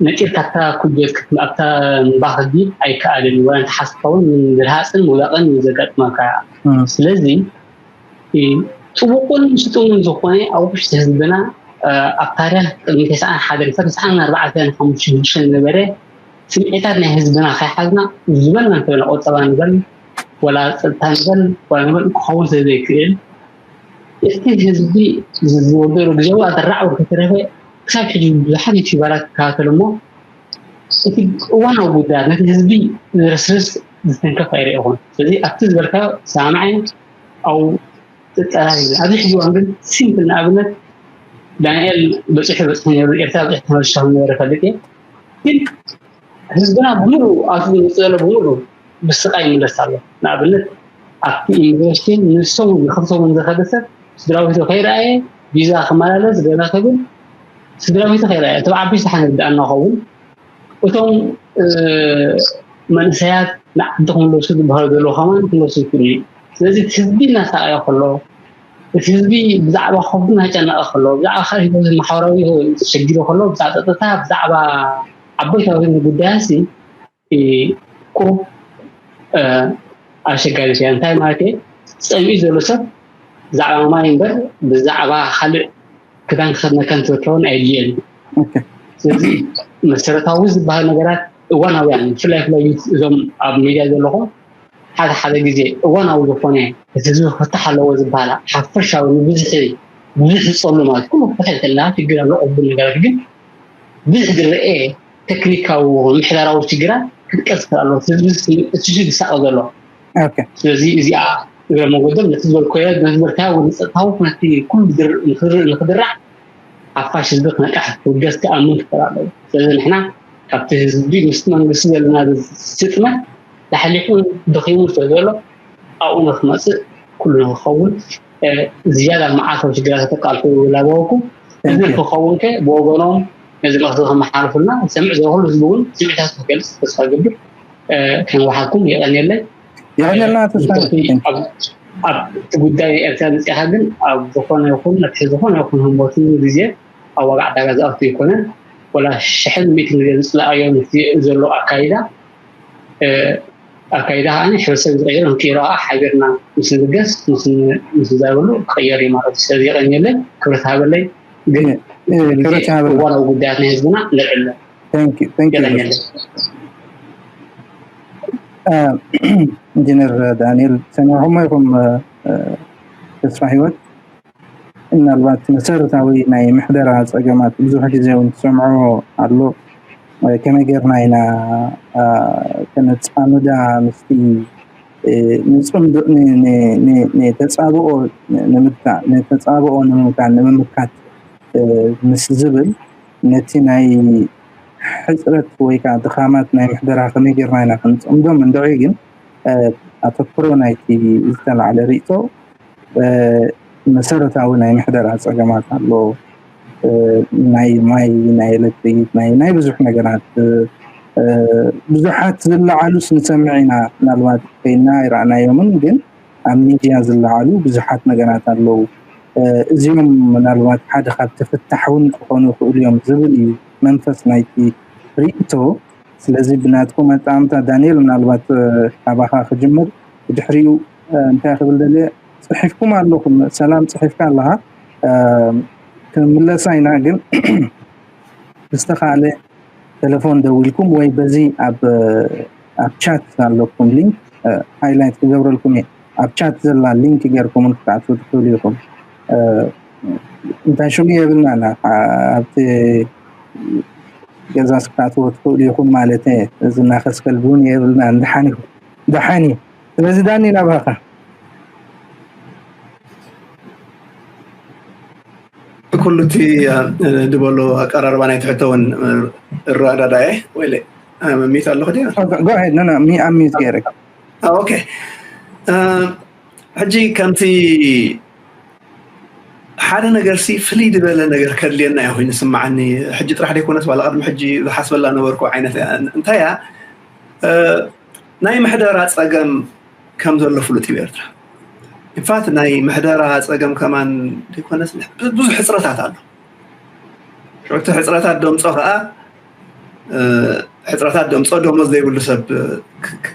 ነጢርካ ኣብታ ኩጀት ኣብታ እምባ ክትድይብ ኣይከኣልን። ወላ እንተሓስብካ እውን ምርሃፅን ምውዳቕን እዩ ዘጋጥመካ። ስለዚ ጥቡቅን ስጡምን ዝኾነ ኣብ ውሽጢ ህዝብና ኣብ ታሪክ ቅድሚ ተስዓን ሓደን ክሳብ ተስዓን ኣርባዕተን ሓሙሽተን ሽዱሽተን ዝነበረ ስምዒታት ናይ ህዝብና ከይሓዝና ዝበልና እንተበልና ቁጠባ ንበል ወላ ፀጥታ ንበል ወላ ንበል ክኸውን ስለ ዘይክእል እቲ ህዝቢ ዝወደሉ ግዜዊ ኣደራዕ ወርክ ተረፈ ክሳብ ሕጂ ብዙሓት ዩቲዩበራት ይከታተሉ እሞ እቲ እዋናዊ ጉዳያት ነቲ ህዝቢ ዝርስርስ ዝትንከፍ ኣይረእኹን። ስለዚ ኣብቲ ዝበልካዮ ሰማማዕ እየ ኣብኡ ጥጠራር ይብል። ኣብዚ ሕጂ እዋን ግን ሲምፕል ንኣብነት ዳንኤል በፂሑ በፂሑ ነይሩ ኤርትራ በፂሑ ተመልሻ ነበረ ፈልጥ እየ ግን ህዝብና ብምሉ ኣቱ ዝመፅእ ዘሎ ብምሉ ብስቃይ ይምለስ ኣሎ። ንኣብነት ኣብቲ ኢሚግሬሽን ንሶም ዝኸፍቶም ዝኸደ ሰብ ስድራ ቤቱ ከይረኣየ ቪዛ ክመላለስ ገና ክብል ስድራ ቤቱ ከይረኣየ እቲ ዓበይቲ ሓነ ዝደኣና ኸውን እቶም መንእሰያት ንዓዲ ክምለሱ ዝበሃሉ ዘለዉ ከማን ክመለሱ ይክእሉ እዩ። ስለዚ እቲ ህዝቢ እናሳቀየ ከሎ እቲ ህዝቢ ብዛዕባ ከብዱ እናጨነቀ ከሎ ብዛዕባ ካልእ ህይወት ማሕበራዊ ህይወት ተሸጊሩ ከሎ ብዛዕባ ፀጥታ ብዛዕባ ዓበይታዊ ጉዳያት ቁሩብ ኣሸጋሪ እዩ። እንታይ ማለት እዩ? ፀሚኡ ዘሎ ሰብ ብዛዕባ ማይ እምበር ብዛዕባ ካልእ ክዳን ክኸድነካ እንትረከበን ኣየድልየን እዩ። ስለዚ መሰረታዊ ዝበሃል ነገራት እዋናውያን ብፍላይ ፍላይ እዞም ኣብ ሚድያ ዘለኹም ሓደ ሓደ ግዜ እዋናዊ ዝኾነ እቲ ህዝቢ ክፍታሕ ኣለዎ ዝበሃል ሓፈሻዊ ንብዝሒ ብዙሕ ዝፀሉ ማለት ኩሉ ክፍታሕ ይኽእል ሽግር ኣሎ ቅቡል ነገራት ግን ብዙሕ ዝረአ ቴክኒካዊ ምሕደራዊ ሽግራት ክጥቀስ ይኽእል ኣሎ። ህዝቢ እቲ ሽግ ዝሳቐ ዘሎ ስለዚ እዚኣ እግረ መጎደል ነቲ ዝበልኮዮ ነቲ ዝበልካዮ ወዲ ፀጥታዊ ነቲ ኩሉ ንክድራዕ ኣብ ፋሽዝም ክነቅሕ ክውገዝ ክኣምን ክኽእል ኣለዎ። ስለዚ ንሕና ካብቲ ህዝቢ ምስቲ መንግስቲ ዘለና ስጥመት ላሕሊሑ ደኺሙ ስለ ዘሎ ኣብኡ ንክመፅእ ኩሉ ንክኸውን ዝያዳ መዓልታዊ ሽግራት ተቃልሑ ላበወኩም እዚ ክኸውን ከ ብወገኖም ነዚ መክዚ ከመሓልፉልና ዝሰምዕ ዘሎ ኩሉ ህዝቢ እውን ስምዒታት ክገልፅ ተስፋ ገብር ከንወሓኩም የቀንየለይ። የቀንየልና ተስፋ ኣብቲ ጉዳይ ኤርትራ መፅእኻ ግን ኣብ ዝኾነ ይኹን ነቲ ዝኾነ ይኹን ህሞትን ግዜ ኣብ ዋጋ ዕዳጋ ዝኣቱ ኣይኮነን። ወላ ሽሕን ሚእትን ግዜ ዝፅላኣዮ ዘሎ ኣካይዳ ኣካይዳ ከዓ ሕብረተሰብ ዝቀየር ንክይሮ ከዓ ሓቢርና ምስ ንብገስ ምስ ንዛረበሉ ክቀየር እዩ ማለት እዩ። ስለዚ የቀንየለይ ክብረት ሃበለይ ግን ክብረት ሃበለይ። እዋናዊ ጉዳያት ናይ ህዝብና ንልዕሎ ኢንጂነር ዳንኤል ሰሚዕኹሞ ኢኹም ተስፋ ሂወት ምናልባት መሰረታዊ ናይ ምሕደራ ፀገማት ብዙሕ ግዜ እውን ትሰምዖ ኣሎ። ከመይ ጌርና ኢና ከነፃምዳ ምስቲ ንፅምዶ ተፃብኦ ንምምካን ንምምካት ምስ ዝብል ነቲ ናይ ሕፅረት ወይ ከዓ ድኻማት ናይ ምሕደራ ከመይ ጌርና ኢና ክንፅምዶም እንድዒ ግን ኣተክሮ ናይቲ ዝተላዕለ ርእቶ መሰረታዊ ናይ ምሕደራ ፀገማት ኣሎ። ናይ ማይ፣ ናይ ኤሌክትሪክ፣ ናይ ብዙሕ ነገራት ብዙሓት ዝለዓሉስ ንሰምዕ ኢና። ምናልባት ኮይና ኣይረኣናዮምን፣ ግን ኣብ ሚድያ ዝለዓሉ ብዙሓት ነገራት ኣለዉ። እዚኦም ምናልባት ሓደ ካብ ተፍታሕ እውን ክኾኑ ይኽእሉ እዮም ዝብል እዩ መንፈስ ናይቲ ርእቶ። ስለዚ ብናትኩም ኣጠማምታ ዳንኤል ምናልባት ካባኻ ክጅምር ብድሕሪኡ እንታይ ክብል ደልየ ፅሒፍኩም ኣለኹም ሰላም ፅሒፍካ ኣለኻ ክምለሳ ኢና ግን ብዝተኻለ ተለፎን ደዊልኩም ወይ በዚ ኣብ ኣብ ቻት ኣለኩም ሊንክ ሃይላይት ክገብረልኩም እየ ኣብ ቻት ዘላ ሊንክ ገርኩም ክትኣትዉ ትኽእሉ ኢኹም እንታይ ሽሙ የብልና ኣብቲ ገዛ ክትኣትዎ ትኽእሉ ኢኹም ማለት እዚ እናኸስከል እውን የብልና ደሓን ኢኹም ደሓን እዩ ስለዚ ዳኒ ናባኻ ኩሉ እቲ ድበሎ ኣቀራርባ ናይ ትሕቶ እውን እረዳዳየ ወይለ ሚት ኣለኹ ድያ ሚት ገይረ ኦኬ ሕጂ ከምቲ ሓደ ነገር ሲ ፍልይ ዝበለ ነገር ከድልየና እዩ ኮይኑ ስማዓኒ ሕጂ ጥራሕ ደይኮነስ ዋላ ቅድሚ ሕጂ ዝሓስበላ ነበርኩ ዓይነት እንታይ እያ ናይ ምሕደራ ፀገም ከም ዘሎ ፍሉጥ እዩ ኤርትራ ኢንፋት ናይ ምሕደራ ፀገም ከማን ዘይኮነስ ብዙሕ ሕፅረታት ኣሎ ሽዑቲ ሕፅረታት ደምፆ ከዓ ሕፅረታት ደምፆ ደሞዝ ዘይብሉ ሰብ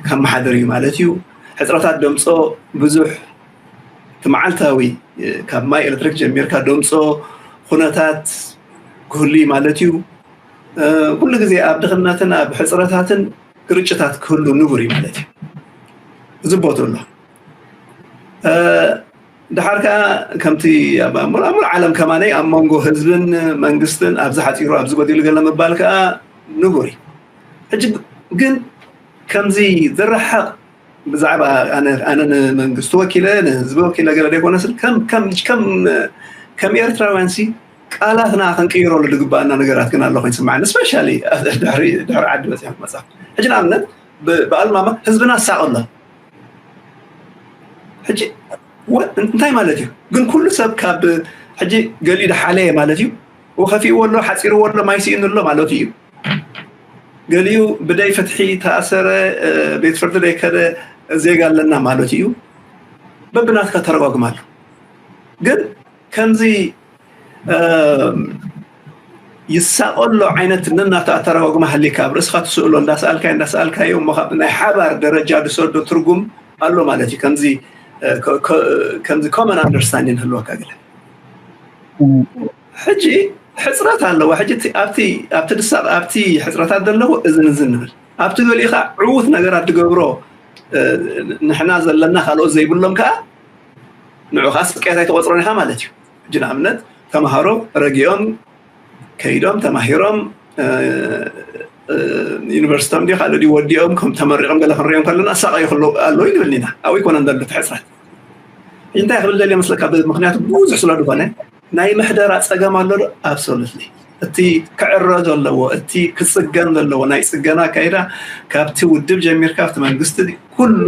ከመሓድር እዩ ማለት እዩ ሕፅረታት ደምፆ ብዙሕ እቲ መዓልታዊ ካብ ማይ ኤሌክትሪክ ጀሚርካ ደምፆ ኩነታት ክህሉ ማለት እዩ ኩሉ ግዜ ኣብ ድኽነትን ኣብ ሕፅረታትን ግርጭታት ክህሉ ንቡር እዩ ማለት እዩ ዝቦቱ ኣሎ ድሓር ከዓ ከምቲ ኣብ ሙሉእ ዓለም ከማነይ ኣብ መንጎ ህዝብን መንግስትን ኣብዚ ሓፂሩ ኣብዚ ጎዲሉ ገለ ምባል ከዓ ንቡር እዩ ሕጂ ግን ከምዚ ዝረሓቕ ብዛዕባ ኣነ ንመንግስቲ ወኪለ ንህዝቢ ወኪለ ገለ ዘይኮነስ ከም ኤርትራውያን ሲ ቃላትና ክንቅይረሉ ዝግባኣና ነገራት ግን ኣሎ ኮይኑ ስምዓኒ ስፔሻሊ ድሕሪ ዓዲ በፂሑ ክመፃ ሕጂ ንኣብነት ብኣልማማ ህዝብና ሳቕ ኣሎ ሕጂ ወ- እንታይ ማለት እዩ ግን? ኩሉ ሰብ ካብ ሕጂ ገሊኡ ደሓለየ ማለት እዩ። ወኸፊእዎ ኣሎ፣ ሓፂርዎ ኣሎ፣ ማይ ስኢኑ ኣሎ ማለቱ እዩ። ገሊኡ ብደይ ፍትሒ ተኣሰረ፣ ቤት ፍርዲ ደይ ከደ ዜጋ ኣለና ማለት እዩ። በብናትካ ተረጓጉም ኣሎ። ግን ከምዚ ይሳቐሎ ዓይነት ነናተ ኣተረጓጉማ ሃሊካ ኣብ ርእስኻ ትስእሎ እንዳሰኣልካዮ እንዳሰኣልካዮ እሞ ካብ ናይ ሓባር ደረጃ ዝሰዶ ትርጉም ኣሎ ማለት እዩ። ከምዚ ከምዚ common understanding ህልወካ ገለ ሕጂ ሕፅረት ኣለዋ። ሕጂ ኣብቲ ኣብቲ ድሳቕ ኣብቲ ሕፅረታት ዘለኹ እዝን እዝን ንብል ኣብቲ ገሊኡ ከዓ ዕዉት ነገራት ትገብሮ ንሕና ዘለና ካልኦት ዘይብሎም ከዓ ንዑ ከዓ ስቅያት ኣይትቆፅሮን ኢኻ ማለት እዩ። ሕጂ ንኣብነት ተምሃሮ ረጊኦም ከይዶም ተማሂሮም ዩኒቨርሲቶም ዲ ካልእ ዲ ወዲኦም ከም ተመሪቆም ገለ ክንሪኦም ከለና ኣሳቃዩ ኣለዉ ይንብል ኢና። ኣብኡ ይኮነን ዘሎ እቲ ሕፅረት። እንታይ ክብል ደልየ መስለካ? ምክንያቱ ብዙሕ ስለ ዝኾነ ናይ ምሕደራ ፀገም ኣሎ ዶ? Absolutely። እቲ ክዕረ ዘለዎ እቲ ክፅገን ዘለዎ ናይ ፅገና ኣካይዳ ካብቲ ውድብ ጀሚርካ ኣብቲ መንግስቲ ኩሉ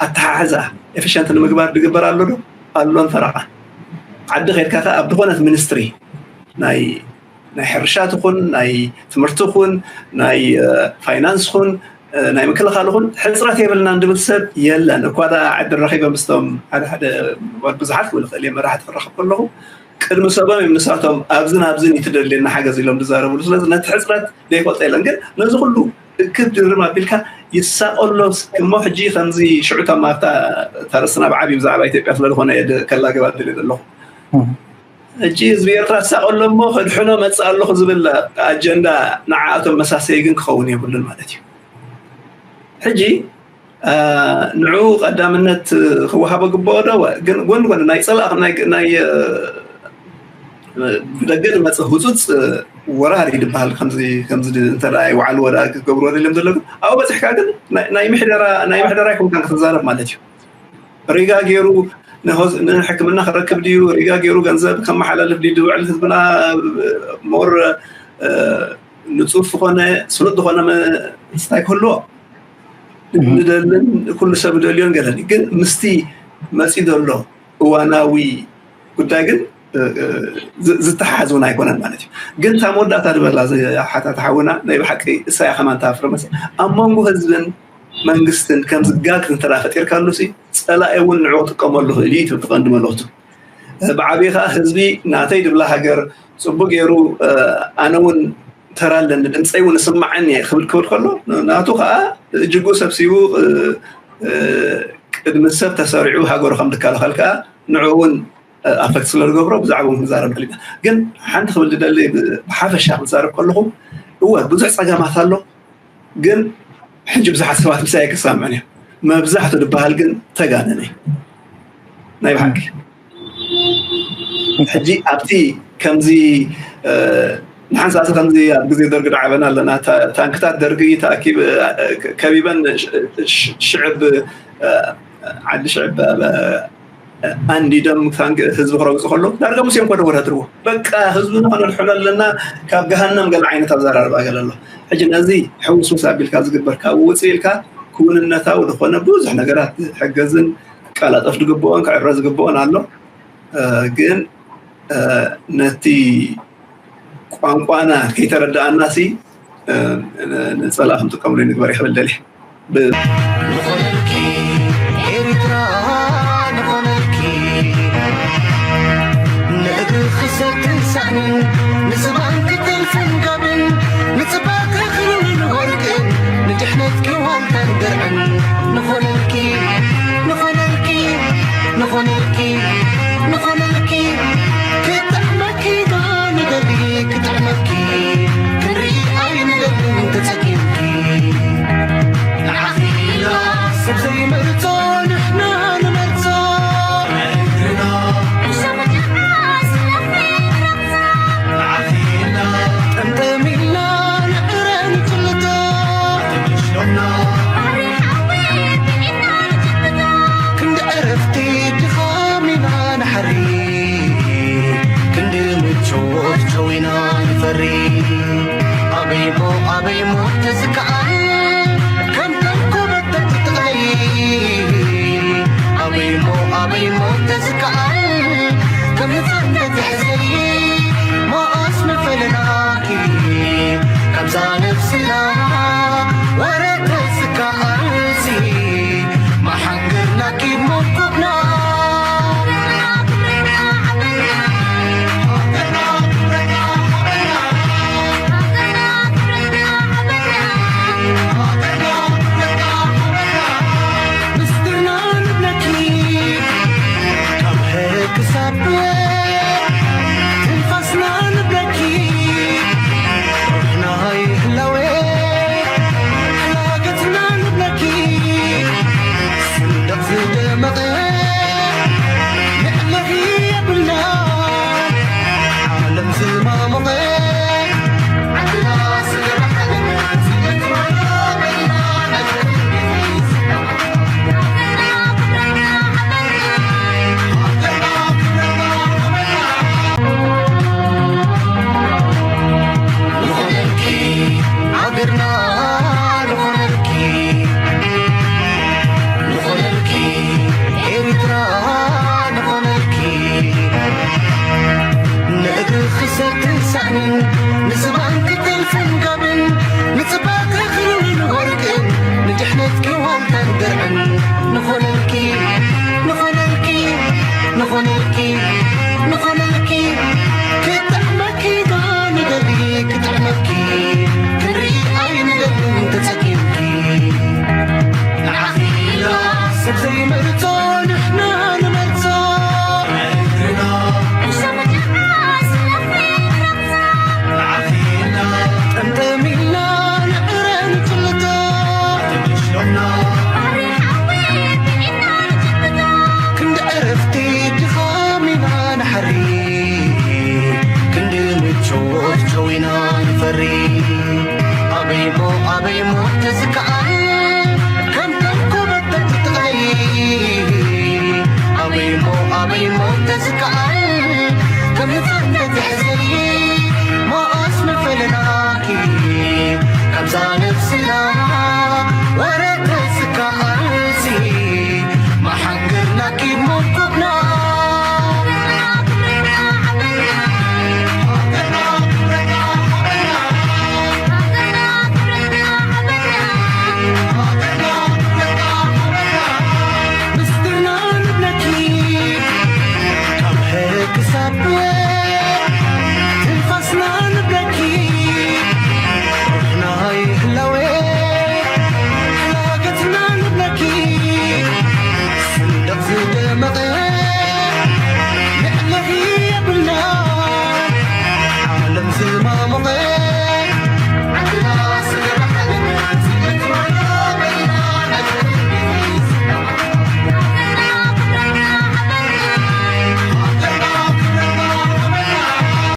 ኣተሓሕዛ efficient ንምግባር ድግበር ኣሎ ዶ? ኣሎን ፈረቓን። ዓዲ ከድካ ከ ኣብ ዝኾነት ሚኒስትሪ ናይ ናይ ሕርሻ ትኹን ናይ ትምህርቲ ኹን ናይ ፋይናንስ ኹን ናይ ምክልኻል ኹን ሕፅረት የብልናን ድብል ሰብ የለን። እኳ ደኣ ዕድል ረኺበ ምስቶም ሓደ ሓደ ብዙሓት ክብል ይኽእል እየ መራሕቲ ክረኽብ ከለኹ ቅድሚ ሰቦም እዮም ንሳቶም ኣብዝን ኣብዝን እዩ ትደልየና ሓገዝ ኢሎም ዝዛረብሉ። ስለዚ ነቲ ሕፅረት ዘይፈልጦ የለን። ግን ነዚ ኩሉ እክብ ድርም ኣቢልካ ይሳቐሎ እሞ ሕጂ ከምዚ ሽዑ ታማ ኣብታ ተርእስና ብዓብዩ ብዛዕባ ኢትዮጵያ ስለዝኾነ እየ ከላግብ ኣድልየ ዘለኹ። ሕጂ ህዝቢ ኤርትራ ዝሳቐሎ እሞ ከድሕኖ መፅእ ኣለኹ ዝብል ኣጀንዳ ንዓኣቶም መሳሰይ ግን ክኸውን የብሉን ማለት እዩ። ሕጂ ንዑ ቀዳምነት ክወሃቦ ግብኦ ዶ? ግን ጎን ጎን ናይ ፀላእ ናይ ብደገ ዝመፅእ ህፁፅ ወራር ይድበሃል። ከምዚ እንተ ይወዓልዎ ክገብርዎ ደልዮም ዘሎ ግን ኣብኡ በፅሕካ ግን ናይ ምሕደራ ኣይኮንካን ክትዛረብ ማለት እዩ። ሪጋ ገይሩ ንሕክምና ክረክብ ድዩ ሪጋ ገይሩ ገንዘብ ከመሓላልፍ ድዩ ዝውዕል ህዝብና ሞር ንፁፍ ዝኾነ ስሉጥ ዝኾነ ምስታይ ክህልዎ ንደልን ኩሉ ሰብ ደልዮን ገለን ግን ምስቲ መፂ ዘሎ እዋናዊ ጉዳይ ግን ዝተሓሓዝ እውን ኣይኮነን ማለት እዩ። ግን እታ መወዳእታ ዝበላ ሓታ ተሓውና ናይ ብሓቂ እሳያ ከማን ተፍረ መስ ኣብ መንጎ ህዝብን መንግስትን ከም ዝጋግ እንተ ፈጢርካሉ ሲ ፀላኢ እውን ንዑ ክጥቀመሉ ክእል እዩ ትብል ትቐንዲ መልእኽቱ። ብዓብዪ ከዓ ህዝቢ ናተይ ድብላ ሃገር ፅቡቅ ገይሩ ኣነ እውን ተራ ኣለኒ ድምፀይ እውን ስማዓኒ እየ ክብል ክብል ከሎ ናቱ ከዓ እጅጉ ሰብሲቡ ቅድሚ ሰብ ተሰሪዑ ሃገሩ ከም ዝከላኸል ከዓ ንዑ እውን ኣፈክት ስለ ዝገብሮ ብዛዕባ እውን ክዛረብ ደሊና ግን ሓንቲ ክብል ዝደሊ ብሓፈሻ ክዛረብ ከለኹ እወ ብዙሕ ፀገማት ኣሎ። ግን ሕጂ ብዙሓት ሰባት ምሳይ ኣይክሰምዑን እዮም። መብዛሕቱ ዝበሃል ግን ተጋነነ ናይ ብሓቂ ሕጂ ኣብቲ ከምዚ ንሓንሳእሲ ከምዚ ኣብ ግዜ ደርጊ ዳዓበና ኣለና። ታንክታት ደርጊ ተኣኪብ ከቢበን ሽዕብ ዓዲ ሽዕብ ኣንዲዶም ህዝቢ ክረግፁ ከለዉ ዳርጋ ሙሴም ኮደ ወዳድርዎ በቃ ህዝቢ ንኸነድሕኖ ኣለና ካብ ገሃነም ገለ ዓይነት ኣዘራርባ ገለ ኣሎ። ሕጂ ነዚ ሕውስውስ ኣቢልካ ዝግበር ካብኡ ውፅእ ኢልካ ክውንነታዊ ዝኾነ ብዙሕ ነገራት ክሕገዝን ክቀላጠፍ ዝግብኦን ክዕረ ዝግብኦን ኣሎ። ግን ነቲ ቋንቋና ከይተረዳኣና ሲ ንፀላእ ክንጥቀምሉ ንግበር ይኽብል ደልየ። ንኾነልኪ ኤርትራ ንኾነልኪ ንእግርኺ ሰትን ሳእንን ንዝባንኪ ጥልፍን ጋብን ንፅባቐ ክርን ወርቅን ንድሕነትኪ ዋልታን ድርዕን ንኾነልኪ ንኾነልኪ ንኾነልኪ ንኾነልኪ ክጥዕመኪ ዶ ንደሊ ክጥዕመኪ ክንርኢ ኣይንደልን ተጸጊምኪ ንዓኺ ኢላ ሰብ ዘይመርጾ ንሕና ንመርጾ ንዓኺ ኢላ ጠምጠም ኢላ ንዕረ ንጭልጦ ክንዲ ዕረፍቲ ድኻም ኢና ንሓሪ ክንዲ ምቾት ጨዊና ንፈሪ ኣበይሞ ኣበይሞ ተዝከኣል ከም ተንኮበት ተጥጥቕለይ ኣበይሞ ጨዊና ንፈሪ ኣበይሞ ኣበይሞ ተዝከኣል ከም ተንኮበተትትቐይ ኣበይሞ ኣበይሞ ተዝከኣል